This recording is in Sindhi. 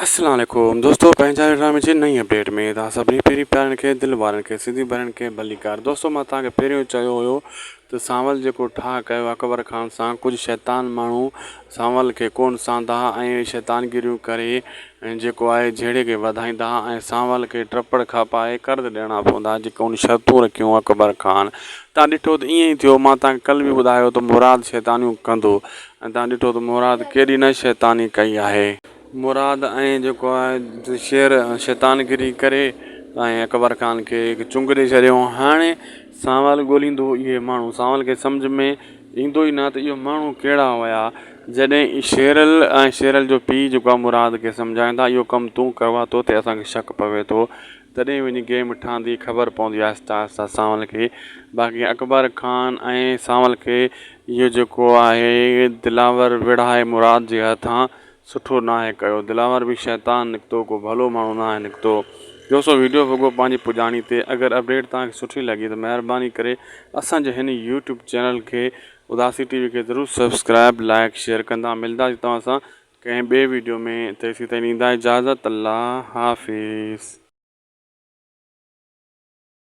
السلام عليڪم دوستو پنهنجا ڊرامي جي نئين اپڊيٽ ۾ توهان سڀني پيري پيارن کي دل وارن کي سنڌي ڀائرن کي ڀليڪار دوستو مان توهان کي پهريون چيو هيو ته سانول جيڪو ٺاهه ڪيو اڪبر خان سان ڪجهه شيطان ماڻهو سانول کي ڪون سهندا ۽ شيطانگيريون ڪري ۽ جيڪو آهي جهيڙي کي وڌائيندا ۽ سانول کي ٽپڙ کپائي قرض ڏيڻا پوندا جيڪو ان شرطون رکيون اڪبر خان توهان ڏٺو ته ائين ئي ٿيو مان توهان کي ڪلهه به ٻڌايو ته مراد شيطانيون ڪندو ۽ توهان ڏٺو ته مراد ڪيڏي نه شيطاني ڪئي آهي. مراد ۽ جيڪو آهي شير شيطانگيري ڪري ۽ اڪبر خان کي هڪ چنگ ڏئي ڇڏيو. هاڻي سانول ڳوليندو اهي ماڻهو. سانول کي سمجهه ۾ ايندو ئي نه ته اهي ماڻهو ڪهڙا هيا. جڏهن شيرل ۽ شيرل جو پيء جيڪو آهي مراد کي سمجهائيندا اهو ڪم تون ڪيو آهي تو تي اسان کي شڪ پوي ٿو. تڏهن وڃي گيم ٺهندي خبر پوندي آهستي آهستي سانول کي. باقي اڪبر خان ۽ سانول کي اهو جيڪو آهي دلاور وڙهائي مراد جي هٿان سٺو ناهي ڪيو دلاور به شيطان نڪتو ڪو ڀلو ماڻهو ناهي نڪتو دوستو ويڊيو وڳو پنهنجي پڄاڻي تي اگر اپڊيٽ توهان کي سٺي لڳي ته مهرباني ڪري اسان جي هن يوٽيوب چينل کي اداسي ٽي وي کي ضرور سبسڪرائب لائڪ شيئر ڪندا ملنداسين توهان سان ڪنهن ٻي ويڊيو ۾ تيسين تائين ڏيندا اجازت الله حافظ.